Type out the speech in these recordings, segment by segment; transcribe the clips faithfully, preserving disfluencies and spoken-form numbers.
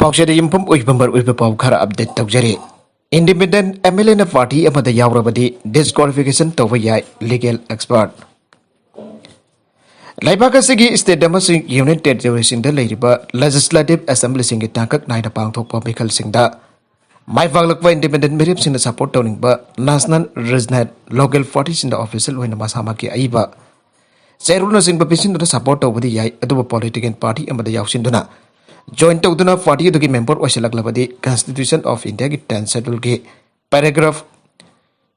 ꯄꯥꯎꯆꯦꯗ ꯌꯨꯝꯐꯝ ꯑꯣꯏꯕ ꯃꯔꯨꯑꯣꯏꯕ ꯄꯥꯎ ꯈꯔ ꯑꯞꯗꯦꯠ ꯇꯧꯖꯔꯤ꯫ ꯏꯟꯗꯤꯄꯦꯟꯗꯦꯟꯠ ꯑꯦꯝ ꯑꯦꯜ ꯑꯦꯅ ꯄꯥꯔꯇꯤ ꯑꯃꯗ ꯌꯥꯎꯔꯕꯗꯤ ꯗꯤꯁꯀ꯭ꯋꯥꯂꯤꯐꯤꯀꯦꯁꯟ ꯇꯧꯕ ꯌꯥꯏ, ꯂꯤꯒꯦꯜ ꯑꯦꯛꯁꯄꯔꯠ꯫ ꯂꯩꯕꯥꯛ ꯑꯁꯤꯒꯤ ꯁ꯭ꯇꯦꯠ ꯑꯃꯁꯨꯡ ꯌꯨꯅꯤꯌꯟ ꯇꯦꯔꯤꯇꯣꯔꯤꯁꯤꯡꯗ ꯂꯩꯔꯤꯕ ꯂꯦꯖꯤꯁꯂꯦꯇꯤꯚ ꯑꯦꯁꯦꯝꯕ꯭ꯂꯤꯁꯤꯡꯒꯤ ꯇꯥꯡꯀꯛ ꯅꯥꯏꯅ ꯄꯥꯡꯊꯣꯛꯄ ꯃꯤꯈꯜꯁꯤꯡꯗ ꯃꯥꯏ ꯄꯥꯛꯂꯛꯄ ꯏꯟꯗꯤꯄꯦꯟꯗꯦꯟꯠ ꯃꯤꯔꯦꯞꯁꯤꯡꯅ ꯁꯄꯣꯔꯠ ꯇꯧꯅꯤꯡꯕ ꯅꯦꯁꯅꯦꯜ, ꯔꯤꯖꯅꯦꯜ, ꯂꯣꯀꯦꯜ ꯄꯥꯔꯇꯤꯁꯤꯡꯗ ꯑꯣꯐꯤꯁꯤꯌꯦꯜ ꯑꯣꯏꯅ ꯃꯁꯥꯃꯛꯀꯤ ꯑꯏꯕ ꯆꯦꯔꯣꯜꯅꯆꯤꯡꯕ ꯄꯤꯁꯤꯟꯗꯨꯅ ꯁꯄꯣꯔꯠ ꯇꯧꯕꯗꯤ ꯌꯥꯏ, ꯑꯗꯨꯕꯨ ꯄꯣꯂꯤꯇꯤꯀꯦꯜ ꯄꯥꯔꯇꯤ ꯑꯃꯗ ꯌꯥꯎꯁꯤꯟꯗꯨꯅ ꯖꯣꯏꯟ ꯇꯧꯗꯨꯅ ꯄꯥꯔꯇꯤ ꯑꯗꯨꯒꯤ ꯃꯦꯝꯕꯔ ꯑꯣꯏꯁꯤꯜꯂꯛꯂꯕꯗꯤ Constitution of India ꯒꯤ tenth Schedule ꯒꯤ paragraph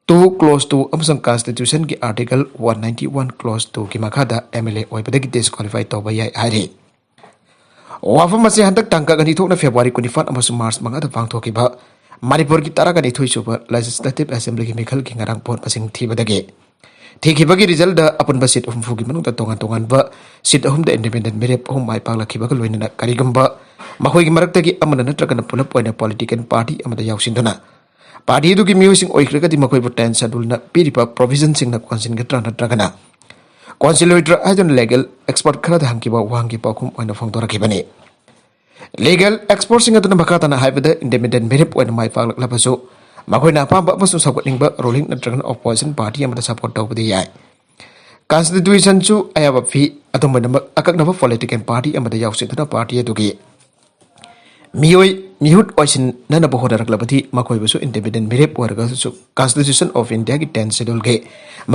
two clause two ꯑꯃꯁꯨꯡ Constitution ꯒꯤ Article one ninety one clause two ꯒꯤ ꯃꯈꯥꯗ ꯑꯦꯝ ꯑꯦꯜ ꯑꯦ ꯑꯣꯏꯕꯗꯒꯤ ꯗꯤꯁꯀ꯭ꯋꯥꯂꯤꯐꯥꯏ ꯇꯧꯕ ꯌꯥꯏ ꯍꯥꯏꯔꯤ꯫ ꯋꯥꯐꯝ ꯑꯁꯤ ꯍꯟꯗꯛ ꯇꯥꯡꯀꯛ ꯑꯅꯤ ꯊꯣꯛꯅ ꯐꯦꯕ꯭ꯔꯨꯋꯥꯔꯤ ꯀꯨꯟꯅꯤꯄꯥꯟ ꯑꯃꯁꯨꯡ ꯃꯥꯔꯆ ꯃꯉꯥꯗ ꯄꯥꯡꯊꯣꯛꯈꯤꯕ ꯃꯅꯤꯄꯨꯔꯒꯤ ꯇꯔꯥꯅꯤꯊꯣꯏ ꯁꯨꯕ ꯂꯦꯖꯤꯁꯂꯦꯇꯤꯚ ꯑꯦꯁꯦꯝꯕ꯭ꯂꯤꯒꯤ ꯃꯤꯈꯜꯒꯤ ꯉꯔꯥꯡ ꯚꯣꯠ ꯃꯁꯤꯡ ꯊꯤꯕꯗꯒꯤ ꯊꯤꯈꯤꯕꯒꯤ ꯔꯤꯖꯜꯗ ꯑꯄꯨꯟꯕ ꯁꯤꯠ ꯍꯨꯝꯐꯨꯒꯤ ꯃꯅꯨꯡꯗ ꯇꯣꯉꯥꯟ ꯇꯣꯉꯥꯟꯕ ꯁꯤꯠ ꯑꯍꯨꯝꯗ ꯏꯟꯗꯤꯄꯦꯟꯗꯦꯟꯠ ꯃꯤꯔꯦꯞ ꯑꯍꯨꯝ ꯃꯥꯏ ꯄꯥꯛꯂꯛꯈꯤꯕꯒ ꯂꯣꯏꯅꯅ ꯀꯔꯤꯒꯨꯝꯕ ꯃꯈꯣꯏꯒꯤ ꯃꯔꯛꯇꯒꯤ ꯑꯃꯅ ꯅꯠꯇ꯭ꯔꯒꯅ ꯄꯨꯂꯞ ꯑꯣꯏꯅ ꯄꯣꯂꯤꯇꯤꯀꯦꯜ ꯄꯥꯔꯇꯤ ꯑꯃꯗ ꯌꯥꯎꯁꯤꯟꯗꯨꯅ ꯄꯥꯔꯇꯤ ꯑꯗꯨꯒꯤ ꯃꯤꯑꯣꯏꯁꯤꯡ ꯑꯣꯏꯈ꯭ꯔꯒꯗꯤ ꯃꯈꯣꯏꯕꯨ tenth Schedule ꯅ ꯄꯤꯔꯤꯕ ꯄ꯭ꯔꯣꯚꯤꯖꯟꯁꯤꯡꯅ ꯀꯣꯟꯁꯤꯟꯒꯗ꯭ꯔꯥ ꯅꯠꯇ꯭ꯔꯒꯅ ꯀꯣꯟꯁꯤꯜꯂꯣꯏꯗ꯭ꯔꯥ ꯍꯥꯏꯗꯨꯅ ꯂꯤꯒꯦꯜ ꯑꯦꯛꯁꯄꯔꯠ ꯈꯔꯗ ꯍꯪꯈꯤꯕ ꯋꯥꯍꯪꯒꯤ ꯄꯥꯎꯈꯨꯝ ꯑꯣꯏꯅ ꯐꯣꯡꯗꯣꯔꯛꯈꯤꯕꯅꯤ꯫ ꯂꯤꯒꯦꯜ ꯑꯦꯛꯁꯄꯔꯠꯁꯤꯡ ꯑꯗꯨꯅ ꯃꯈꯥ ꯇꯥꯅ ꯍꯥꯏꯕꯗ ꯏꯟꯗꯤꯄꯦꯟꯗꯦꯟꯠ ꯃꯤꯔꯦꯞ ꯑꯣꯏꯅ ꯃꯥꯏ ꯄꯥꯛꯂꯛꯂꯕꯁꯨ ꯃꯈꯣꯏꯅ ꯑꯄꯥꯝꯕ ꯑꯃꯁꯨꯡ ꯁꯧꯒꯠꯅꯤꯡꯕ ꯔꯨꯂꯤꯡ ꯅꯠꯇ꯭ꯔꯒꯅ ꯑꯣꯄꯣꯖꯤꯁꯟ ꯄꯥꯔꯇꯤ ꯑꯃꯗ ꯁꯄꯣꯔꯠ ꯇꯧꯕꯗꯤ ꯌꯥꯏ꯫ ꯀꯟꯁꯇꯤꯇ꯭ꯌꯨꯁꯟꯁꯨ ꯑꯌꯥꯕ ꯄꯤ꯫ ꯑꯗꯨꯝ ꯑꯣꯏꯅꯃꯛ ꯑꯀꯛꯅꯕ ꯄꯣꯂꯤꯇꯤꯀꯦꯜ ꯄꯥꯔꯇꯤ ꯑꯃꯗ ꯌꯥꯎꯁꯤꯟꯗꯨꯅ ꯄꯥꯔꯇꯤ ꯑꯗꯨꯒꯤ ꯃꯤꯑꯣꯏ ꯃꯤꯍꯨꯠ ꯑꯣꯏꯁꯤꯟꯅꯅꯕ ꯍꯣꯠꯅꯔꯛꯂꯕꯗꯤ ꯃꯈꯣꯏꯕꯨꯁꯨ ꯏꯟꯗꯤꯄꯦꯟꯗꯦꯟꯠ ꯃꯤꯔꯦꯞ ꯑꯣꯏꯔꯒꯁꯨ Constitution of India ꯒꯤ tenth Schedule ꯒꯤ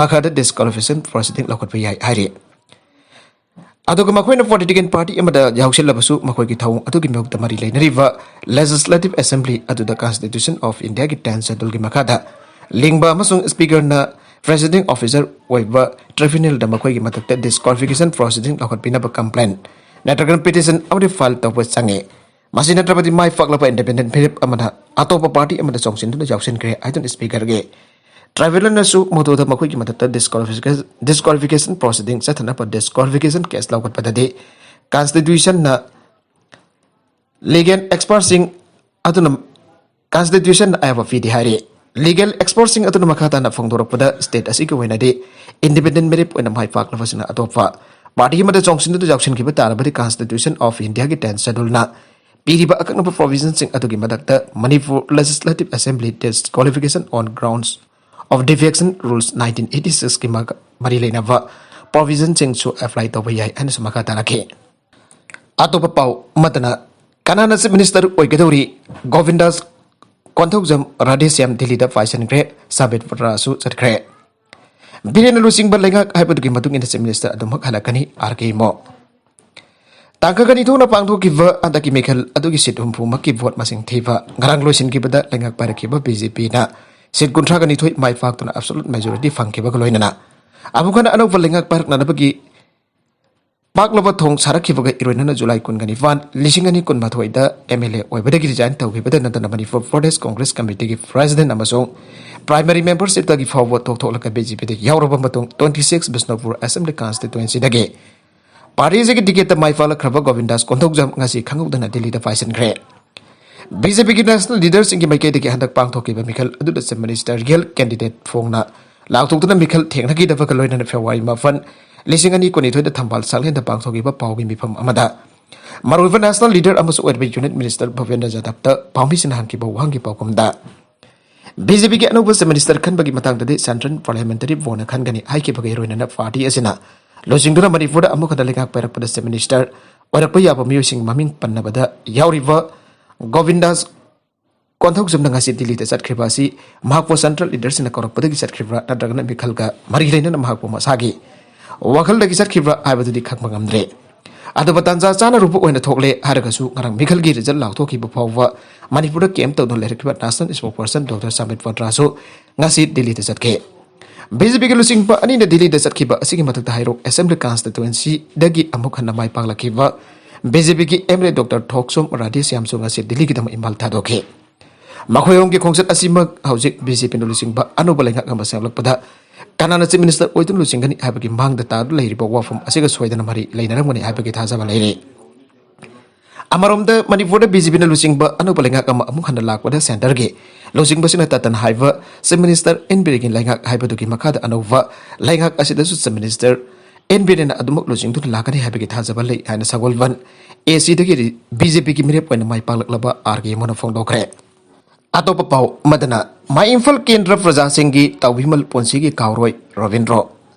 ꯃꯈꯥꯗ ꯗꯤꯁꯀ꯭ꯋꯥꯂꯤꯐꯤꯀꯦꯁꯟ ꯄ꯭ꯔꯣꯁꯤꯗꯤꯡ ꯂꯧꯈꯠꯄ ꯌꯥꯏ ꯍꯥꯏꯔꯤ꯫ ꯑꯗꯨꯒ ꯃꯈꯣꯏꯅ ꯄꯣꯂꯤꯇꯤꯀꯦꯜ ꯄꯥꯔꯇꯤ ꯑꯃꯗ ꯌꯥꯎꯁꯤꯜꯂꯕꯁꯨ ꯃꯈꯣꯏꯒꯤ ꯊꯧꯑꯣꯡ ꯑꯗꯨꯒꯤ ꯃꯤꯍꯨꯠꯇ ꯃꯔꯤ ꯂꯩꯅꯔꯤꯕ ꯂꯦꯖꯤꯁꯂꯦꯇꯤꯚ ꯑꯦꯁꯦꯝꯕ꯭ꯂꯤ ꯑꯗꯨꯗ Constitution of India ꯒꯤ tenth Schedule ꯒꯤ ꯃꯈꯥꯗ ꯂꯤꯡꯕ ꯑꯃꯁꯨꯡ ꯁ꯭ꯄꯤꯀꯔꯅ ꯄ꯭ꯔꯤꯖꯥꯏꯗꯤꯡ ꯑꯣꯐꯤꯁꯔ ꯑꯣꯏꯕ ꯇ꯭ꯔꯤꯕ꯭ꯌꯨꯅꯦꯜꯗ ꯃꯈꯣꯏꯒꯤ ꯃꯊꯛꯇ ꯗꯤꯁꯀ꯭ꯋꯥꯂꯤꯐꯤꯀꯦꯁꯟ ꯄ꯭ꯔꯣꯁꯤꯗꯤꯡ ꯂꯧꯈꯠꯄꯤꯅꯕ ꯀꯝꯄ꯭ꯂꯦꯟ ꯅꯠꯇ꯭ꯔꯒꯅ ꯄꯤꯇꯤꯁꯟ ꯑꯃꯗꯤ ꯐꯥꯏꯜ ꯇꯧꯕ ꯆꯪꯉꯤ꯫ ꯃꯁꯤ ꯅꯠꯇ꯭ꯔꯕꯗꯤ ꯃꯥꯏ ꯄꯥꯛꯂꯕ ꯏꯟꯗꯤꯄꯦꯟꯗꯦꯟꯠ ꯃꯤꯔꯦꯞ ꯑꯃꯅ ꯑꯇꯣꯞꯄ ꯄꯥꯔꯇꯤ ꯑꯃꯗ ꯆꯣꯡꯁꯤꯟꯗꯨꯅ ꯌꯥꯎꯁꯤꯟꯈ꯭ꯔꯦ ꯍꯥꯏꯗꯨꯅ ꯁ꯭ꯄꯤꯀꯔꯒꯤ ꯇ꯭ꯔꯥꯏꯕꯨꯅꯦꯜꯅꯁꯨ ꯃꯗꯨꯗ ꯃꯈꯣꯏꯒꯤ ꯃꯊꯛꯇ ꯗꯤꯁꯀ꯭ꯋꯥꯂꯤꯐꯤꯀꯦꯁꯟ ꯄ꯭ꯔꯣꯁꯤꯗꯤꯡ ꯆꯠꯊꯅꯕ ꯗꯤꯁꯀ꯭ꯋꯥꯂꯤꯐꯤꯀꯦꯁꯟ ꯀꯦꯁ ꯂꯧꯈꯠꯄꯗꯗꯤ ꯀꯟꯁꯇꯤꯇ꯭ꯌꯨꯁꯟꯅ ꯂꯤꯒꯦꯜ ꯑꯦꯛꯁꯄꯔꯠꯁꯤꯡ ꯑꯗꯨꯅ ꯀꯟꯁꯇꯤꯇ꯭ꯌꯨꯁꯟꯅ ꯑꯌꯥꯕ ꯄꯤꯗꯦ ꯍꯥꯏꯔꯤ꯫ ꯂꯤꯒꯦꯜ ꯑꯦꯛꯁꯄꯔꯠꯁꯤꯡ ꯑꯗꯨꯅ ꯃꯈꯥ ꯇꯥꯅ ꯐꯣꯡꯗꯣꯔꯛꯄꯗ ꯁ꯭ꯇꯦꯠ ꯑꯁꯤꯒꯤ ꯑꯣꯏꯅꯗꯤ ꯏꯟꯗꯤꯄꯦꯟꯗꯦꯟꯠ ꯃꯤꯔꯦꯞ ꯑꯣꯏꯅ ꯃꯥꯏ ꯄꯥꯛꯂꯕꯁꯤꯅ ꯑꯇꯣꯞꯄ ꯄꯥꯔꯇꯤ ꯑꯃꯗ ꯆꯣꯡꯁꯤꯟꯗꯨꯅ ꯌꯥꯎꯁꯤꯟꯈꯤꯕ ꯇꯥꯔꯕꯗꯤ Constitution of India ꯒꯤ tenth Schedule ꯅ ꯏꯔꯤꯕ ꯑꯀꯛꯅꯕ provisionꯁꯤꯡ ꯑꯗꯨꯒꯤ ꯃꯊꯛꯇ Manipur Legislative Assembly Disqualification on Grounds of Defection Rules nineteen eighty sixꯀꯤ ꯃꯔꯤ ꯂꯩꯅꯕ provisionꯁꯤꯡꯁꯨ apply ꯇꯧꯕ ꯌꯥꯏ ꯍꯥꯏꯅꯁꯨ ꯃꯈꯥ ꯇꯥꯔꯛꯈꯤ꯫ ꯑꯇꯣꯞꯄ ꯄꯥꯎ ꯑꯃꯠꯇꯅ, ꯀꯅꯥꯅ Chief Minister ꯑꯣꯏꯒꯗꯧꯔꯤ? ꯒꯣꯕꯤꯟꯗꯥꯁ ꯀꯣꯟꯊꯧꯖꯝ ꯔꯥꯙꯦꯁ꯭ꯌꯥꯝ ꯗꯤꯜꯂꯤꯗ ꯄꯥꯏꯁꯤꯟꯈ꯭ꯔꯦ, ꯁꯥꯕꯦꯠ ꯄꯇ꯭ꯔꯥꯁꯨ ꯆꯠꯈ꯭ꯔꯦ꯫ ꯕꯤꯔꯦꯟꯅ ꯂꯨꯆꯤꯡꯕ ꯂꯩꯉꯥꯛ ꯍꯥꯏꯕꯗꯨꯒꯤ ꯃꯇꯨꯡ ꯏꯟꯅ Chief Minister ꯑꯗꯨꯃꯛ ꯍꯜꯂꯛꯀꯅꯤ, ꯑꯥꯔ ꯀꯦ ꯏꯃꯣ꯫ ꯇꯥꯡꯀꯛ ꯑꯅꯤ ꯊꯣꯛꯅ ꯄꯥꯡꯊꯣꯛꯈꯤꯕ ꯍꯟꯗꯛꯀꯤ ꯃꯤꯈꯜ ꯑꯗꯨꯒꯤ seat ꯍꯨꯝꯐꯨꯃꯛꯀꯤ vote ꯃꯁꯤꯡ ꯊꯤꯕ ꯉꯔꯥꯡ ꯂꯣꯏꯁꯤꯟꯈꯤꯕꯗ ꯂꯩꯉꯥꯛ ꯄꯥꯏꯔꯛꯈꯤꯕ ꯕꯤ ꯖꯦ ꯄꯤꯅ seat ꯀꯨꯟꯊ꯭ꯔꯥꯒ ꯅꯤꯊꯣꯏ ꯃꯥꯏ ꯄꯥꯛꯇꯨꯅ absolute majority ꯐꯪꯈꯤꯕꯒ ꯂꯣꯏꯅꯅ ꯑꯃꯨꯛ ꯍꯟꯅ ꯑꯅꯧꯕ ꯂꯩꯉꯥꯛ ꯄꯥꯏꯔꯛꯅꯅꯕꯒꯤ ꯄꯥꯛꯂꯕ ꯊꯣꯡ ꯁꯥꯔꯛꯈꯤꯕꯒ ꯏꯔꯣꯏꯅꯅ ꯖꯨꯂꯥꯏ ꯀꯨꯟꯒ ꯅꯤꯄꯥꯟ, ꯂꯤꯁꯤꯡ ꯑꯅꯤ ꯀꯨꯟꯃꯥꯊꯣꯏꯗ ꯑꯦꯝ ꯑꯦꯜ ꯑꯦ ꯑꯣꯏꯕꯗꯒꯤ resign ꯇꯧꯈꯤꯕꯗ ꯅꯠꯇꯅ ꯃꯅꯤꯄꯨꯔ ꯄ꯭ꯔꯗꯦꯁ ꯀꯣꯡꯒ꯭ꯔꯦꯁ ꯀꯃꯤꯇꯤꯒꯤ president ꯑꯃꯁꯨꯡ primary membershipꯇꯒꯤ ꯐꯥꯎꯕ ꯇꯣꯛꯊꯣꯛꯂꯒ ꯕꯤ ꯖꯦ ꯄꯤꯗ ꯌꯥꯎꯔꯕ ꯃꯇꯨꯡ twenty six ꯕꯤꯁꯅꯨꯄꯨꯔ Assembly constituencyꯗꯒꯤ partyꯁꯤꯒꯤ ticketꯇ ꯃꯥꯏ ꯄꯥꯛꯂꯛꯈ꯭ꯔꯕ ꯒꯣꯕꯤꯟꯗꯥꯁ ꯀꯣꯟꯊꯧꯖꯝ ꯉꯁꯤ ꯈꯪꯍꯧꯗꯅ ꯗꯤꯜꯂꯤꯗ ꯄꯥꯏꯁꯤꯟꯈ꯭ꯔꯦ꯫ ꯕꯤ ꯖꯦ ꯄꯤꯒꯤ national leaderꯁꯤꯡꯒꯤ ꯃꯥꯏꯀꯩꯗꯒꯤ ꯍꯟꯗꯛ ꯄꯥꯡꯊꯣꯛꯈꯤꯕ ꯃꯤꯈꯜ ꯑꯗꯨꯗ Chief Minister real candidate ꯐꯣꯡꯅ ꯂꯥꯎꯊꯣꯛꯇꯨꯅ ꯃꯤꯈꯜ ꯊꯦꯡꯅꯈꯤꯗꯕꯒ ꯂꯣꯏꯅꯅ ꯐꯦꯕ꯭ꯔꯨꯋꯥꯔꯤ ꯃꯥꯄꯟ, ꯂꯤꯁꯤꯡ ꯑꯅꯤ ꯀꯨꯟꯅꯤꯊꯣꯏꯗ ꯊꯝꯕꯥꯜ ꯁꯥꯡꯂꯦꯟꯗ ꯄꯥꯡꯊꯣꯛꯈꯤꯕ ꯄꯥꯎꯒꯤ ꯃꯤꯐꯝ ꯑꯃꯗ ꯃꯔꯨꯑꯣꯏꯕ national leader ꯑꯃꯁꯨ ꯑꯣꯏꯔꯤꯕ Union Minister ꯚꯨꯄꯦꯟꯗ꯭ꯔ ꯌꯥꯗꯕꯇ ꯄꯥꯎꯃꯤꯁꯤꯡꯅ ꯍꯪꯈꯤꯕ ꯋꯥꯍꯪꯒꯤ ꯄꯥꯎꯈꯨꯝꯗ, ꯕꯤ ꯖꯦ ꯄꯤꯒꯤ ꯑꯅꯧꯕ Chief Minister ꯈꯟꯕꯒꯤ ꯃꯇꯥꯡꯗꯗꯤ central parliamentary voteꯅ ꯈꯟꯒꯅꯤ ꯍꯥꯏꯈꯤꯕꯒ ꯂꯣꯏꯅꯅ party ꯑꯁꯤꯅ ꯂꯨꯆꯤꯡꯗꯨꯅ ꯃꯅꯤꯄꯨꯔꯗ ꯑꯃꯨꯛ ꯍꯟꯅ ꯂꯩꯉꯥꯛ ꯄꯥꯏꯔꯛꯄꯗ Chief Minister ꯑꯣꯏꯔꯛꯄ ꯌꯥꯕ ꯃꯤꯑꯣꯏꯁꯤꯡ ꯃꯃꯤꯡ ꯄꯟꯅꯕꯗ ꯌꯥꯎꯔꯤꯕ ꯒꯣꯕꯤꯟꯗꯥꯁ ꯀꯣꯟꯊꯧꯖꯝꯅ ꯉꯁꯤ ꯗꯤꯜꯂꯤꯗ ꯆꯠꯈ꯭ꯔꯤꯕ ꯑꯁꯤ ꯃꯍꯥꯛꯄꯨ central leaderꯁꯤꯡꯅ ꯀꯧꯔꯛꯄꯗꯒꯤ ꯆꯠꯈ꯭ꯔꯤꯕ꯭ꯔꯥ ꯅꯠꯇ꯭ꯔꯒꯅ ꯃꯤꯈꯜꯒ ꯃꯔꯤ ꯂꯩꯅꯅ ꯃꯍꯥꯛꯄꯨ ꯃꯁꯥꯒꯤ ꯋꯥꯈꯜꯗꯒꯤ ꯆꯠꯈꯤꯕ꯭ꯔꯥ ꯍꯥꯏꯕꯗꯨꯗꯤ ꯈꯪꯕ ꯉꯝꯗ꯭ꯔꯦ꯫ ꯑꯗꯨꯕꯨ ꯇꯥꯟꯖꯥ ꯆꯥꯅꯔꯨꯕ ꯑꯣꯏꯅ ꯊꯣꯛꯂꯦ ꯍꯥꯏꯔꯒꯁꯨ ꯉꯔꯥꯡ ꯃꯤꯈꯜꯒꯤ result ꯂꯥꯎꯊꯣꯛꯈꯤꯕ ꯐꯥꯎꯕ ꯃꯅꯤꯄꯨꯔꯗ camp ꯇꯧꯗꯨꯅ ꯂꯩꯔꯛꯈꯤꯕ national spokesperson ꯗꯣꯛꯇꯔ ꯁꯥꯝꯕꯤꯠ ꯄꯇ꯭ꯔꯥꯁꯨ ꯉꯁꯤ ꯗꯤꯜꯂꯤꯗ ꯆꯠꯈꯤ꯫ ꯕꯤ ꯖꯦ ꯄꯤꯒꯤ ꯂꯨꯆꯤꯡꯕ ꯑꯅꯤꯅ ꯗꯤꯜꯂꯤꯗ ꯆꯠꯈꯤꯕ ꯑꯁꯤꯒꯤ ꯃꯊꯛꯇ ꯍꯩꯔꯣꯛ Assembly constituencyꯗꯒꯤ ꯑꯃꯨꯛ ꯍꯟꯅ ꯃꯥꯏ ꯄꯥꯛꯂꯛꯈꯤꯕ ꯕꯤ ꯖꯦ ꯄꯤꯒꯤ ꯑꯦꯝ ꯑꯦꯜ ꯑꯦ ꯗꯣꯛꯇꯔ ꯊꯣꯛꯆꯣꯝ ꯔꯥꯙꯦꯁ꯭ꯌꯥꯝꯁꯨ ꯉꯁꯤ ꯗꯤꯜꯂꯤꯒꯤꯗꯃꯛ ꯏꯝꯐꯥꯜ ꯊꯥꯗꯣꯛꯈꯤ꯫ ꯃꯈꯣꯏ ꯑꯍꯨꯝꯒꯤ ꯈꯣꯡꯆꯠ ꯑꯁꯤꯃꯛ ꯍꯧꯖꯤꯛ ꯕꯤ ꯖꯦ ꯄꯤꯅ ꯂꯨꯆꯤꯡꯕ ꯑꯅꯧꯕ ꯂꯩꯉꯥꯛ ꯑꯃ ꯁꯦꯝꯂꯛꯄꯗ ꯀꯅꯥꯅ Chief Minister ꯑꯣꯏꯗꯨꯅ ꯂꯨꯆꯤꯡꯒꯅꯤ ꯍꯥꯏꯕꯒꯤ ꯃꯥꯡꯗ ꯇꯥꯗꯨꯅ ꯂꯩꯔꯤꯕ ꯋꯥꯐꯝ ꯑꯁꯤꯒ ꯁꯣꯏꯗꯅ ꯃꯔꯤ ꯂꯩꯅꯔꯝꯒꯅꯤ ꯍꯥꯏꯕꯒꯤ ꯊꯥꯖꯕ ꯂꯩꯔꯤ꯫ ꯑꯃꯔꯣꯝꯗ ꯃꯅꯤꯄꯨꯔꯗ ꯕꯤ ꯖꯦ ꯄꯤꯅ ꯂꯨꯆꯤꯡꯕ ꯑꯅꯧꯕ ꯂꯩꯉꯥꯛ ꯑꯃ ꯑꯃꯨꯛ ꯍꯟꯅ ꯂꯥꯛꯄꯗ centreꯒꯤ ꯂꯨꯆꯤꯡꯕꯁꯤꯅ ꯇꯥꯇꯟ ꯍꯥꯏꯕ Chief Minister ꯑꯦꯟ ꯕꯤꯔꯦꯟꯒꯤ ꯂꯩꯉꯥꯛ ꯍꯥꯏꯕꯗꯨꯒꯤ ꯃꯈꯥꯗ ꯑꯅꯧꯕ ꯂꯩꯉꯥꯛ ꯑꯁꯤꯗꯁꯨ Chief Minister ꯑꯦꯟ ꯕꯤꯔꯦꯟꯅ ꯑꯗꯨꯃꯛ ꯂꯨꯆꯤꯡꯗꯨꯅ ꯂꯥꯛꯀꯅꯤ ꯍꯥꯏꯕꯒꯤ ꯊꯥꯖꯕ ꯂꯩ ꯍꯥꯏꯅ ꯁꯒꯣꯜꯕꯟ ꯑꯦ ꯁꯤꯗꯒꯤ ꯕꯤ ꯖꯦ ꯄꯤꯒꯤ ꯃꯤꯔꯦꯞ ꯑꯣꯏꯅ ꯃꯥꯏ ꯄꯥꯛꯂꯛꯂꯕ ꯑꯥꯔ ꯀꯦ ꯑꯦꯝ ꯑꯣꯅ ꯐꯣꯡꯗꯣꯛꯈ꯭ꯔꯦ꯫ ꯑꯇꯣꯞꯄ ꯄꯥꯎ ꯑꯃꯗꯅ, ꯃꯥꯏ ꯏꯝꯐꯥꯜ ꯀꯦꯟꯗ꯭ꯔ ꯄ꯭ꯔꯖꯥꯁꯤꯡꯒꯤ ꯇꯥꯎꯕꯤꯃꯜ ꯄꯨꯟꯁꯤꯒꯤ ꯀꯥꯎꯔꯣꯏ ꯔꯣꯕꯤꯟꯗ꯭ꯔꯣ꯫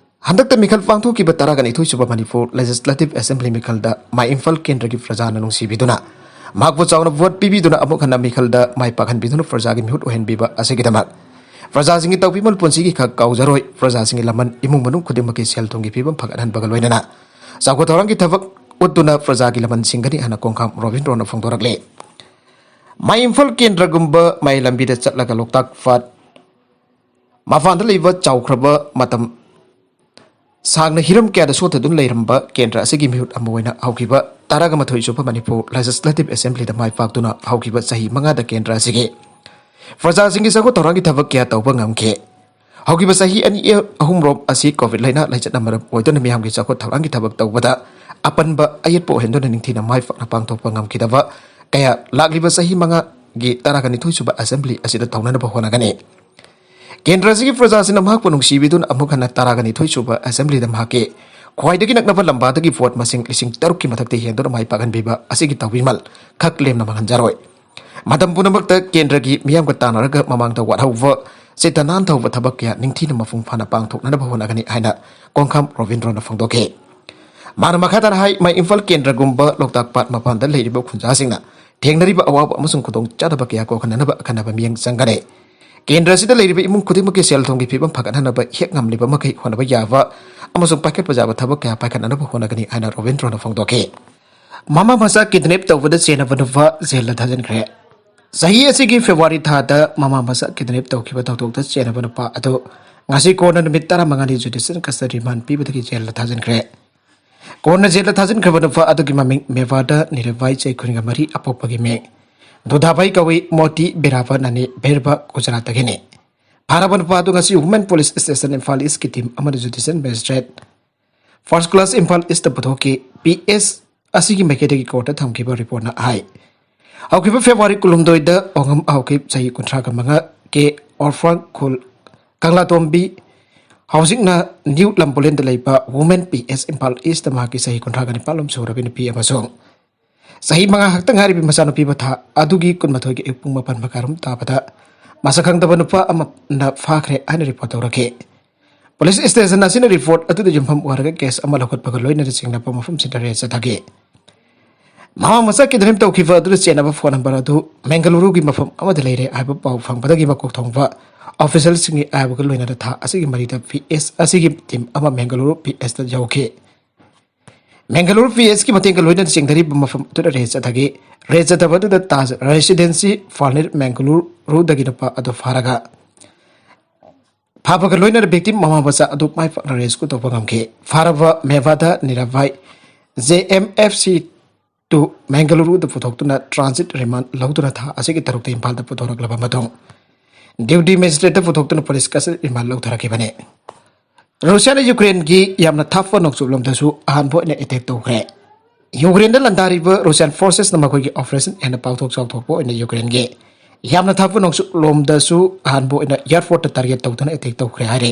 ꯍꯟꯗꯛꯇ ꯃꯤꯈꯜ ꯄꯥꯡꯊꯣꯛꯈꯤꯕ ꯇꯔꯥꯒ ꯅꯤꯊꯣꯏ ꯁꯨꯕ ꯃꯅꯤꯄꯨꯔ ꯂꯦꯖꯤꯁꯂꯦꯇꯤꯚ ꯑꯦꯁꯦꯝꯕ꯭ꯂꯤ ꯃꯤꯈꯜꯗ ꯃꯥꯏ ꯏꯝꯐꯥꯜ ꯀꯦꯟꯗ꯭ꯔꯒꯤ ꯄ꯭ꯔꯖꯥꯅ ꯅꯨꯡꯁꯤꯕꯤꯗꯨꯅ, ꯃꯍꯥꯛꯄꯨ ꯆꯥꯎꯅ ꯚꯣꯠ ꯄꯤꯕꯤꯗꯨꯅ ꯑꯃꯨꯛ ꯍꯟꯅ ꯃꯤꯈꯜꯗ ꯃꯥꯏ ꯄꯥꯛꯍꯟꯕꯤꯗꯨꯅ ꯄ꯭ꯔꯖꯥꯒꯤ ꯃꯤꯍꯨꯠ ꯑꯣꯏꯍꯟꯕꯤꯕ ꯑꯁꯤꯒꯤꯗꯃꯛ ꯄ꯭ꯔꯖꯥꯁꯤꯡꯒꯤ ꯇꯥꯎꯕꯤꯃꯜ ꯄꯨꯟꯁꯤꯒꯤ ꯈꯛ ꯀꯥꯎꯖꯔꯣꯏ, ꯄ꯭ꯔꯖꯥꯁꯤꯡꯒꯤ ꯂꯃꯟ ꯏꯃꯨꯡ ꯃꯅꯨꯡ ꯈꯨꯗꯤꯡꯃꯛꯀꯤ ꯁꯦꯜ ꯊꯨꯝꯒꯤ ꯐꯤꯕꯝ ꯐꯒꯠꯍꯟꯕꯒ ꯂꯣꯏꯅꯅ ꯆꯥꯎꯈꯠ ꯊꯧꯔꯥꯡꯒꯤ ꯊꯕꯛ ꯎꯠꯇꯨꯅ ꯄ꯭ꯔꯖꯥꯒꯤ ꯂꯃꯟ ꯁꯤꯡꯒꯅꯤ ꯍꯥꯏꯅ ꯀꯣꯡꯈꯥꯝ ꯔꯣꯕꯤꯟꯗ꯭ꯔꯣꯅ ꯐꯣꯡꯗꯣꯔꯛꯂꯤ꯫ ꯃꯥꯏ ꯏꯝꯐꯥꯜ ꯀꯦꯟꯗ꯭ꯔꯒꯨꯝꯕ ꯃꯥꯏ ꯂꯝꯕꯤꯗ ꯆꯠꯂꯒ ꯂꯣꯛꯇꯥꯛ ꯄꯥꯠ ꯃꯄꯥꯟꯗ ꯂꯩꯕ ꯆꯥꯎꯈ꯭ꯔꯕ ꯃꯇꯝ ꯁꯥꯡꯅ ꯍꯤꯔꯝ ꯀꯌꯥꯗ ꯁꯣꯠꯊꯗꯨꯅ ꯂꯩꯔꯝꯕ ꯀꯦꯟꯗ꯭ꯔ ꯑꯁꯤꯒꯤ ꯃꯤꯍꯨꯠ ꯑꯃ ꯑꯣꯏꯅ ꯍꯧꯈꯤꯕ ꯇꯔꯥꯒ ꯃꯥꯊꯣꯏ ꯁꯨꯕ ꯃꯅꯤꯄꯨꯔ ꯂꯦꯖꯤꯁꯂꯦꯇꯤꯚ ꯑꯦꯁꯦꯝꯕ꯭ꯂꯤꯗ ꯃꯥꯏ ꯄꯥꯛꯇꯨꯅ ꯍꯧꯈꯤꯕ ꯆꯍꯤ ꯃꯉꯥꯗ ꯀꯦꯟꯗ꯭ꯔ ꯑꯁꯤꯒꯤ ꯄ꯭ꯔꯖꯥꯁꯤꯡꯒꯤ ꯆꯥꯎꯈꯠ ꯊꯧꯔꯥꯡꯒꯤ ꯊꯕꯛ ꯀꯌꯥ ꯇꯧꯕ ꯉꯝꯈꯤ꯫ ꯍꯧꯈꯤꯕ ꯆꯍꯤ ꯑꯅꯤ ꯑꯍꯨꯝꯔꯣꯝ ꯑꯁꯤ ꯀꯣꯚꯤꯗ ꯂꯥꯏꯅꯥ ꯂꯩꯆꯠꯅ ꯃꯔꯝ ꯑꯣꯏꯗꯨꯅ ꯃꯤꯌꯥꯝꯒꯤ ꯆꯥꯎꯈꯠ ꯊꯧꯔꯥꯡꯒꯤ ꯊꯕꯛ ꯇꯧꯕꯗ ꯑꯄꯟꯕ ꯑꯌꯦꯠꯄ ꯑꯣꯏꯍꯟꯗꯨꯅ ꯅꯤꯡꯊꯤꯅ ꯃꯥꯏ ꯄꯥꯛꯅ ꯄꯥꯡꯊꯣꯛꯄ ꯉꯝꯈꯤꯗꯕ ꯀꯌꯥ ꯂꯥꯛꯂꯤꯕ ꯆꯍꯤ ꯃꯉꯥꯒꯤ ꯇꯔꯥꯒ ꯅꯤꯊꯣꯏ ꯁꯨꯕ ꯑꯦꯁꯦꯝꯕ꯭ꯂꯤ ꯑꯁꯤꯗ ꯇꯧꯅꯅꯕ ꯍꯣꯠꯅꯒꯅꯤ꯫ ꯀꯦꯟꯗ꯭ꯔ ꯑꯁꯤꯒꯤ ꯄ꯭ꯔꯖꯥꯁꯤꯡꯅ ꯃꯍꯥꯛꯄꯨ ꯅꯨꯡꯁꯤꯕꯤꯗꯨꯅ ꯑꯃꯨꯛ ꯍꯟꯅ ꯇꯔꯥꯒ ꯅꯤꯊꯣꯏ ꯁꯨꯕ ꯑꯦꯁꯦꯝꯕ꯭ꯂꯤꯗ ꯃꯍꯥꯛꯀꯤ ꯈ꯭ꯋꯥꯏꯗꯒꯤ ꯅꯛꯅꯕ ꯂꯝꯕꯥꯗꯒꯤ ꯚꯣꯠ ꯃꯁꯤꯡ ꯂꯤꯁꯤꯡ ꯇꯔꯨꯛꯀꯤ ꯃꯊꯛꯇ ꯍꯦꯟꯗꯨꯅ ꯃꯥꯏ ꯄꯥꯛꯍꯟꯕꯤꯕ ꯑꯁꯤꯒꯤ ꯇꯧꯕꯤꯃꯜ ꯈꯛ ꯂꯦꯝꯅ ꯃꯥꯡꯍꯟꯖꯔꯣꯏ꯫ ꯃꯇꯝ ꯄꯨꯝꯅꯃꯛꯇ ꯀꯦꯟꯗ꯭ꯔꯒꯤ ꯃꯤꯌꯥꯝꯒ ꯇꯥꯟꯅꯔꯒ ꯃꯃꯥꯡꯗ ꯋꯥꯠꯍꯧꯕ ꯆꯤꯠꯇ ꯅꯥꯟꯊꯍꯧꯕ ꯊꯕꯛ ꯀꯌꯥ ꯅꯤꯡꯊꯤꯅ ꯃꯄꯨꯡ ꯐꯥꯅ ꯄꯥꯡꯊꯣꯛꯅꯅꯕ ꯍꯣꯠꯅꯒꯅꯤ ꯍꯥꯏꯅ ꯀꯣꯡꯈꯥꯝ ꯔꯣꯕꯤꯟꯗ꯭ꯔꯣꯅ ꯐꯣꯡꯗꯣꯛꯈꯤ꯫ ꯃꯥꯅ ꯃꯈꯥ ꯇꯥꯅ ꯍꯥꯏ, ꯃꯥꯏ ꯏꯝꯐꯥꯜ ꯀꯦꯟꯗ꯭ꯔꯒꯨꯝꯕ ꯂꯣꯛꯇꯥꯛ ꯄꯥꯠ ꯃꯄꯥꯟꯗ ꯂꯩꯔꯤꯕ ꯈꯨꯟꯖꯥꯁꯤꯡꯅ ꯊꯦꯡꯅꯔꯤꯕ ꯑꯋꯥꯕ ꯑꯃꯁꯨꯡ ꯈꯨꯗꯣꯡꯆꯥꯗꯕ ꯀꯌꯥ ꯀꯣꯛꯍꯟꯅꯅꯕ ꯑꯈꯟꯅꯕ ꯃꯤꯠꯌꯦꯡ ꯆꯪꯒꯅꯤ꯫ ꯀꯦꯟꯗ꯭ꯔ ꯑꯁꯤꯗ ꯂꯩꯔꯤꯕ ꯏꯃꯨꯡ ꯈꯨꯗꯤꯡꯃꯛꯀꯤ ꯁꯦꯜ ꯊꯨꯝꯒꯤ ꯐꯤꯕꯝ ꯐꯒꯠꯍꯟꯅꯕ ꯍꯦꯛ ꯉꯝꯂꯤꯕ ꯃꯈꯩ ꯍꯣꯠꯅꯕ ꯌꯥꯕ ꯑꯃꯁꯨꯡ ꯄꯥꯏꯈꯠꯄ ꯌꯥꯕ ꯊꯕꯛ ꯀꯌꯥ ꯄꯥꯏꯈꯠꯅꯅꯕ ꯍꯣꯠꯅꯒꯅꯤ ꯍꯥꯏꯅ ꯔꯣꯕꯤꯟꯗ꯭ꯔꯣꯅ ꯐꯣꯡꯗꯣꯛꯈꯤ꯫ ꯃꯃꯥ ꯃꯆꯥ ꯀꯤꯗꯅꯦꯞ ꯇꯧꯕꯗ ꯆꯦꯟꯅꯕ ꯅꯨꯄꯥ ꯖꯦꯜꯗ ꯊꯥꯖꯤꯟꯈ꯭ꯔꯦ꯫ ꯆꯍꯤ ꯑꯁꯤꯒꯤ ꯐꯦꯕ꯭ꯔꯨꯋꯥꯔꯤ ꯊꯥꯗ ꯃꯃꯥ ꯃꯆꯥ ꯀꯤꯗꯅꯦꯞ ꯇꯧꯈꯤꯕ ꯊꯧꯗꯣꯛꯇ ꯆꯦꯟꯅꯕ ꯅꯨꯄꯥ ꯑꯗꯨ ꯉꯁꯤ ꯀꯣꯟꯅ ꯅꯨꯃꯤꯠ ꯇꯔꯥꯃꯉꯥꯅꯤ ꯖꯨꯗꯤꯁꯤꯌꯦꯜ ꯀꯁꯇꯗꯤ ꯔꯤꯃꯥꯟ ꯄꯤꯕꯗꯒꯤ ꯖꯦꯜꯗ ꯊꯥꯖꯤꯟꯈ꯭ꯔꯦ꯫ ꯀꯣꯟꯅ ꯖꯦꯜꯗ ꯊꯥꯖꯤꯟꯈ꯭ꯔꯕ ꯅꯨꯄꯥ ꯑꯗꯨꯒꯤ ꯃꯃꯤꯡ ꯃꯦꯕꯥꯔꯗ ꯅꯤꯔꯚꯥꯏ, ꯆꯍꯤ ꯀꯨꯟꯒ ꯃꯔꯤ, ꯑꯄꯣꯛꯄꯒꯤ ꯃꯤꯡ ꯗꯨꯙꯥꯕꯥꯏ ꯀꯧꯏ, ꯃꯣꯇꯤ ꯕꯤꯔꯥꯕ ꯅꯅꯤ ꯕꯦꯔꯕ, ꯒꯨꯖꯔꯥꯠꯇꯒꯤꯅꯤ꯫ ꯐꯥꯔꯕ ꯅꯨꯄꯥ ꯑꯗꯨ ꯉꯁꯤ ꯋꯨꯃꯦꯟ ꯄꯨꯂꯤꯁ ꯁ꯭ꯇꯦꯁꯟ ꯏꯝꯐꯥꯜ ꯏꯁꯀꯤ ꯇꯤꯝ ꯑꯃꯅ judicial magistrate first class Imphal ꯏꯁꯇ ꯄꯨꯊꯣꯛꯈꯤ꯫ ꯄꯤ ꯑꯦꯁ ꯑꯁꯤꯒꯤ ꯃꯥꯏꯀꯩꯗꯒꯤ ꯀꯣꯔꯠꯇ ꯊꯝꯈꯤꯕ ꯔꯤꯄꯣꯔꯠꯅ ꯍꯥꯏ꯫ ꯍꯧꯈꯤꯕ ꯐꯦꯕ꯭ꯔꯨꯋꯥꯔꯤ ꯀꯨꯟꯍꯨꯝꯗꯣꯏꯗ ꯑꯣꯉꯝ ꯑꯥꯎꯈꯤꯞ, ꯆꯍꯤ ꯀꯨꯟꯊ꯭ꯔꯥꯒ ꯃꯉꯥ, ꯀꯦ ꯑꯣꯔꯐꯥꯡ ꯈꯨꯜ, ꯀꯪꯂꯥꯇꯣꯝꯕꯤ, ꯍꯧꯖꯤꯛꯅ ꯅ꯭ꯌꯨ ꯂꯝꯕꯣꯂꯦꯟꯗ ꯂꯩꯕ women P S Imphal east ꯃꯍꯥꯛꯀꯤ ꯆꯍꯤ ꯀꯨꯟꯊ꯭ꯔꯥꯒ ꯅꯤꯄꯥꯟ ꯂꯣꯝ ꯁꯨꯔꯕꯤ ꯅꯨꯄꯤ ꯑꯃꯁꯨꯡ ꯆꯍꯤ ꯃꯉꯥ ꯈꯛꯇ ꯉꯥꯏꯔꯤꯕꯤ ꯃꯆꯥꯅꯨꯄꯤꯕꯨ ꯊꯥ ꯑꯗꯨꯒꯤ ꯀꯨꯟꯃꯥꯊꯣꯏꯒꯤ ꯑꯌꯨꯛ ꯄꯨꯡ ꯃꯥꯄꯟ ꯃꯈꯥꯏꯔꯣꯝ ꯇꯥꯕꯗ ꯃꯁꯛ ꯈꯪꯗꯕ ꯅꯨꯄꯥ ꯑꯃꯅ ꯐꯥꯈ꯭ꯔꯦ ꯍꯥꯏꯅ ꯔꯤꯄꯣꯔꯠ ꯇꯧꯔꯛꯈꯤ꯫ ꯄꯨꯂꯤꯁ ꯁ꯭ꯇꯦꯁꯟ ꯑꯁꯤꯅ ꯔꯤꯄꯣꯔꯠ ꯑꯗꯨꯗ ꯌꯨꯝꯐꯝ ꯑꯣꯏꯔꯒ ꯀꯦꯁ ꯑꯃ ꯂꯧꯈꯠꯄꯒ ꯂꯣꯏꯅꯅ ꯆꯤꯡꯅꯕ ꯃꯐꯝꯁꯤꯗ ꯔꯦꯗ ꯆꯠꯊꯈꯤ꯫ ꯃꯃꯥ ꯃꯆꯥ ꯀꯤꯗꯅꯦꯞ ꯇꯧꯈꯤꯕ ꯑꯗꯨꯗ ꯆꯦꯟꯅꯕ ꯐꯣꯟ ꯅꯝꯕꯔ ꯑꯗꯨ ꯃꯦꯡꯒꯂꯨꯔꯨꯒꯤ ꯃꯐꯝ ꯑꯃꯗ ꯂꯩꯔꯦ ꯍꯥꯏꯕ ꯄꯥꯎ ꯐꯪꯕꯗꯒꯤ ꯃꯀꯣꯛ ꯊꯣꯡꯕ ꯑꯣꯐꯤꯁꯤꯌꯦꯜꯁꯤꯡꯒꯤ ꯑꯌꯥꯕꯒ ꯂꯣꯏꯅꯅ ꯊꯥ ꯑꯁꯤꯒꯤ ꯃꯔꯤꯗ ꯄꯤ ꯑꯦꯁ ꯑꯁꯤꯒꯤ ꯇꯤꯝ ꯑꯃ ꯃꯦꯡꯒꯂꯨꯔꯨ ꯄꯤ ꯑꯦꯁꯇ ꯌꯧꯈꯤ꯫ ꯃꯦꯡꯒꯂꯨꯔꯨ ꯄꯤ ꯑꯦꯁꯀꯤ ꯃꯇꯦꯡꯒ ꯂꯣꯏꯅꯅ ꯆꯦꯡꯊꯔꯤꯕ ꯃꯐꯝ ꯑꯗꯨꯗ ꯔꯦꯗ ꯆꯠꯊꯈꯤ꯫ ꯔꯦꯗ ꯆꯠꯊꯕ ꯑꯗꯨꯗ ꯇꯥꯖ ꯔꯦꯁꯤꯗꯦꯟꯁꯤ ꯐꯥꯔꯅꯤꯠ ꯃꯦꯡꯒꯂꯨꯔꯨꯗꯒꯤ ꯅꯨꯄꯥ ꯑꯗꯨ ꯐꯥꯔꯒ ꯐꯥꯕꯒ ꯂꯣꯏꯅꯅ ꯚꯤꯛꯇꯤꯝ ꯃꯃꯥ ꯃꯆꯥ ꯑꯗꯨ ꯃꯥꯏ ꯄꯥꯛꯅ ꯔꯦꯁꯀ꯭ꯌꯨ ꯇꯧꯕ ꯉꯝꯈꯤ꯫ ꯐꯥꯔꯕ Mewada Nirbhai J M F C two ꯃꯦꯡꯒꯂꯨꯔꯨꯗ ꯄꯨꯊꯣꯛꯇꯨꯅ ꯇ꯭ꯔꯥꯟꯖꯤꯠ ꯔꯤꯃꯥꯟ ꯂꯧꯗꯨꯅ ꯊꯥ ꯑꯁꯤꯒꯤ ꯇꯔꯨꯛꯇ ꯏꯝꯐꯥꯜꯗ ꯄꯨꯊꯣꯔꯛꯂꯕ ꯃꯇꯨꯡ ꯗ꯭ꯌꯨꯇꯤ ꯃꯦꯖꯤꯁꯇ꯭ꯔꯦꯠꯇ ꯄꯨꯊꯣꯛꯇꯨꯅ ꯄꯨꯂꯤꯁ ꯀꯁꯇꯗꯤ ꯔꯤꯃꯥꯟ ꯂꯧꯊꯔꯛꯈꯤꯕꯅꯤ꯫ ꯔꯨꯁꯤꯌꯥꯅ ꯌꯨꯀ꯭ꯔꯦꯟꯒꯤ ꯌꯥꯝꯅ ꯊꯥꯞꯄ ꯅꯣꯡꯆꯨꯞꯂꯣꯝꯗꯁꯨ ꯑꯍꯥꯟꯕ ꯑꯣꯏꯅ ꯑꯦꯇꯦꯛ ꯇꯧꯈ꯭ꯔꯦ꯫ ꯌꯨꯀ꯭ꯔꯦꯟꯗ ꯂꯥꯟꯗꯥꯔꯤꯕ ꯔꯨꯁꯤꯌꯥꯟ ꯐꯣꯔꯁꯦꯁꯅ ꯃꯈꯣꯏꯒꯤ ꯑꯣꯄꯔꯦꯁꯟ ꯍꯦꯟꯅ ꯄꯥꯛꯊꯣꯛ ꯆꯥꯎꯊꯣꯛꯄ ꯑꯣꯏꯅ ꯌꯨꯀ꯭ꯔꯦꯟꯒꯤ ꯌꯥꯝꯅ ꯊꯥꯞꯄ ꯅꯣꯡꯆꯨꯞꯂꯣꯝꯗꯁꯨ ꯑꯍꯥꯟꯕ ꯑꯣꯏꯅ ꯑꯦꯌꯔꯄꯣꯔꯠꯇ ꯇꯥꯔꯒꯦꯠ ꯇꯧꯗꯨꯅ ꯑꯦꯇꯦꯛ ꯇꯧꯈ꯭ꯔꯦ ꯍꯥꯏꯔꯦ꯫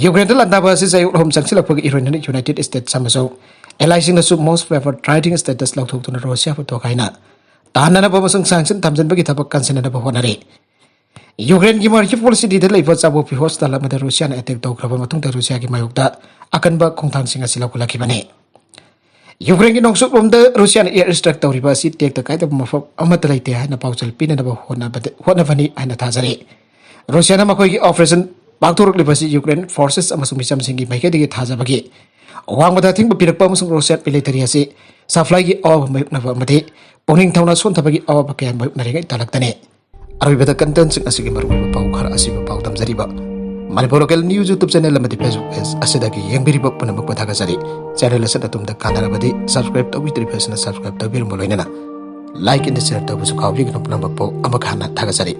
ꯌꯨꯀ꯭ꯔꯦꯟꯗ ꯂꯥꯟꯗꯥꯕ ꯑꯁꯤ ꯆꯌꯣꯜ ꯑꯍꯨꯝ ꯆꯪꯁꯤꯜꯂꯛꯄꯒꯤ ꯏꯔꯣꯏꯅꯅ ꯌꯨꯅꯥꯏꯇꯦꯗ ꯁ꯭ꯇꯦꯠꯁ ꯑꯃꯁꯨꯡ ꯑꯦꯂꯥꯏꯁꯤꯡꯅꯁꯨ ꯃꯣꯁ ꯐꯦꯚꯔ ꯇ꯭ꯔꯥꯏꯗꯤꯡ ꯁ꯭ꯇꯦꯇꯁ ꯂꯧꯊꯣꯛꯇꯨꯅ ꯔꯨꯁꯤꯌꯥꯕꯨ ꯇꯣꯈꯥꯏꯅ ꯇꯥꯍꯟꯅꯅꯕ ꯑꯃꯁꯨꯡ ꯁꯥꯡꯁꯟ ꯊꯝꯖꯤꯟꯕꯒꯤ ꯊꯕꯛ ꯀꯟꯁꯤꯟꯅꯅꯕ ꯍꯣꯠꯅꯔꯤ꯫ ꯌꯨꯀ꯭ꯔꯦꯟꯒꯤ ꯃꯥꯔꯤꯌꯨꯄꯣꯜ ꯁꯤꯇꯤꯗ ꯂꯩꯕ ꯆꯥꯕꯣꯛꯄꯤ ꯍꯣꯁꯄꯤꯇꯥꯜ ꯑꯃꯗ ꯔꯨꯁꯤꯌꯥꯅ ꯑꯦꯇꯦꯛ ꯇꯧꯈ꯭ꯔꯕ ꯃꯇꯨꯡꯗ ꯔꯨꯁꯤꯌꯥꯒꯤ ꯃꯥꯌꯣꯛꯇ ꯑꯀꯟꯕ ꯈꯣꯡꯊꯥꯡꯁꯤꯡ ꯑꯁꯤ ꯂꯧꯈꯠꯂꯛꯈꯤꯕꯅꯤ꯫ ꯌꯨꯀ꯭ꯔꯦꯟꯒꯤ ꯅꯣꯡꯆꯨꯞꯂꯣꯝꯗ ꯔꯨꯁꯤꯌꯥꯅ ꯑꯦꯌꯔ ꯁ꯭ꯇ꯭ꯔꯥꯏꯛ ꯇꯧꯔꯤꯕ ꯑꯁꯤ ꯇꯦꯛꯇ ꯀꯥꯏꯗꯕ ꯃꯐꯝ ꯑꯃꯠꯇ ꯂꯩꯇꯦ ꯍꯥꯏꯅ ꯄꯥꯎꯖꯦꯜ ꯄꯤꯅꯅꯕ ꯍꯣꯠꯅꯕꯗ, ꯍꯣꯠꯅꯕꯅꯤ ꯍꯥꯏꯅ ꯊꯥꯖꯔꯤ꯫ ꯔꯨꯁꯤꯌꯥꯅ ꯃꯈꯣꯏꯒꯤ ꯑꯣꯄꯔꯦꯁꯟ ꯄꯥꯡꯊꯣꯔꯛꯂꯤꯕ ꯑꯁꯤ ꯌꯨꯀ꯭ꯔꯦꯟ ꯐꯣꯔꯁꯦꯁ ꯑꯃꯁꯨꯡ ꯃꯤꯆꯝꯁꯤꯡꯒꯤ ꯃꯥꯏꯀꯩꯗꯒꯤ ꯊꯥꯖꯕꯒꯤ ꯋꯥꯡꯃꯗ ꯑꯊꯤꯡꯕ ꯄꯤꯔꯛꯄ ꯑꯃꯁꯨꯡ ꯔꯨꯁꯤꯌꯥꯟ ꯃꯤꯂꯤꯇꯔꯤ ꯑꯁꯤ ꯁꯄ꯭ꯂꯥꯏꯒꯤ ꯑꯋꯥꯕ ꯃꯥꯌꯣꯛꯅꯕ ꯑꯃꯗꯤ ꯄꯨꯛꯅꯤꯡ ꯊꯧꯅꯥ ꯁꯣꯟꯊꯕꯒꯤ ꯑꯋꯥꯕ ꯀꯌꯥ ꯃꯥꯌꯣꯛꯅꯔꯤꯉꯩ ꯇꯥꯂꯛꯇꯅꯤ꯫ ꯑꯔꯣꯏꯕꯗ ꯀꯟꯇꯦꯟꯁꯤꯡ ꯑꯁꯤꯒꯤ ꯃꯔꯨꯑꯣꯏꯕ ꯄꯥꯎ ꯈꯔ ꯑꯁꯤꯕꯨ ꯄꯥꯎ ꯇꯝꯖꯔꯤꯕ ꯃꯅꯤꯄꯨꯔ ꯂꯣꯀꯦꯜ ꯅ꯭ꯌꯨꯁ ꯌꯨꯇ꯭ꯌꯨꯕ ꯆꯦꯅꯦꯜ ꯑꯃꯗꯤ ꯐꯦꯁꯕꯨꯛ ꯄꯦꯖ ꯑꯁꯤꯗꯒꯤ ꯌꯦꯡꯕꯤꯔꯤꯕ ꯄꯨꯝꯅꯃꯛꯄꯨ ꯊꯥꯒꯠꯆꯔꯤ꯫ ꯆꯦꯅꯦꯜ ꯑꯁꯤꯗ ꯑꯗꯣꯝꯗ ꯀꯥꯟꯅꯔꯕꯗꯤ ꯁꯕꯁꯀ꯭ꯔꯥꯏꯕ ꯇꯧꯕꯤꯗ꯭ꯔꯤꯕꯁꯤꯅ ꯁꯕꯁꯀ꯭ꯔꯥꯏꯕ ꯇꯧꯕꯤꯔꯝꯕ ꯂꯣꯏꯅꯅ ꯂꯥꯏꯛ ꯑꯦꯟ ꯁꯤꯌꯔ ꯇꯧꯕꯁꯨ ꯀꯥꯎꯕꯤꯒꯅꯨ꯫ ꯄꯨꯝꯅꯃꯛꯄꯨ ꯑꯃꯨꯛ ꯍꯟꯅ ꯊꯥꯒꯠꯆꯔꯤ꯫